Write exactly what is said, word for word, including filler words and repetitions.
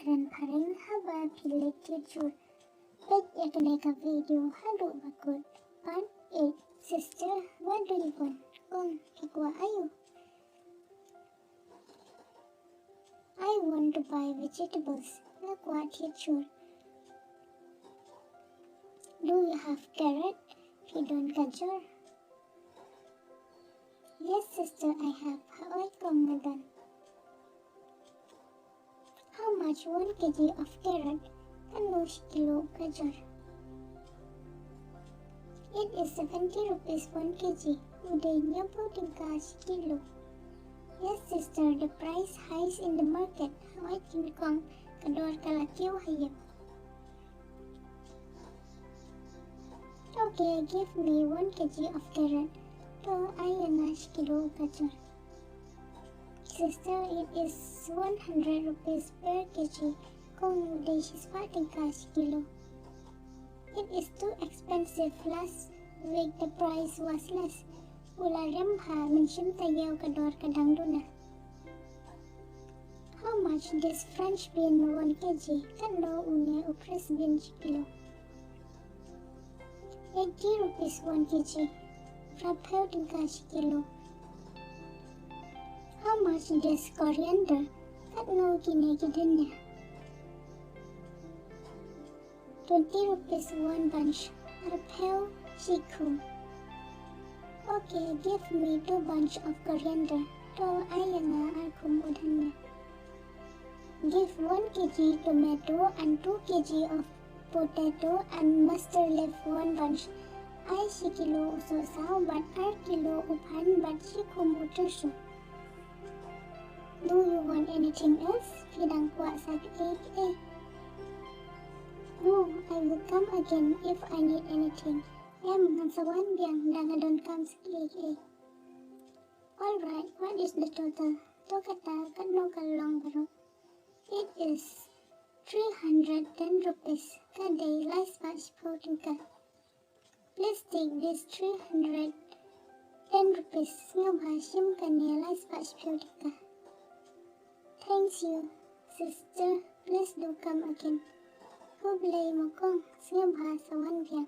Kren phareng haba phi leit thied shur. Peit ïa kane ka video haduh ba kut. Part eight. Sister, what do you want? Kong, phi kwah aïu? I want to buy vegetables. Nga kwah thied shur. Do you have carrot? Phi don gajor? Yes, sister, I have. Hooid kong, nga don. How much one kg of carrot? Katno shi kilo gajor? It is seventy rupees one kg. U dei hynñiewphew tyngka shi kilo. Yes, sister, the price highest in the market. Hooid kong, ka dor ka la kiew ha ïing. Okay, give me one kg of carrot. To ai ïa nga shi kilo gajor. Sister, it is one hundred rupees per kg. Kong, u dei shispah tyngka shi kilo. It is too expensive. Last week the price was less. U la rem bha, mynshim taïew ka dor ka dang duna. How much this French bean one kg? Katno une u French bean shi kilo? Eighty rupees one kg. Phraphew tyngka shi kilo. How much this coriander? Katno kine ki dhania? Twenty rupees one bunch. Arphew shi khum. Okay, give me two bunch of coriander. To ai ïa nga ar khum u dhania. Give one kg tomato and two kg of potato and mustard leaf one bunch. Ai shi kilo u sohsaw bad ar kilo u phan bad shi khum u tyrsu. Do you want anything else? Phi dang kwah sa kiei kiei? No, I will come again if I need anything. Em, ngan sa wan biang lada nga donkam sa kiei kiei. All right, what is the total? To kata katno ka long baroh? It is three hundred ten rupees. Ka dei laispah shiphew tyngka. Please take this three hundred ten rupees. Sngewbha shim kane laispah shiphew tyngka. Thanks you, sister. Please do come again. Khublei mo kong, sngewbha sa wan biang.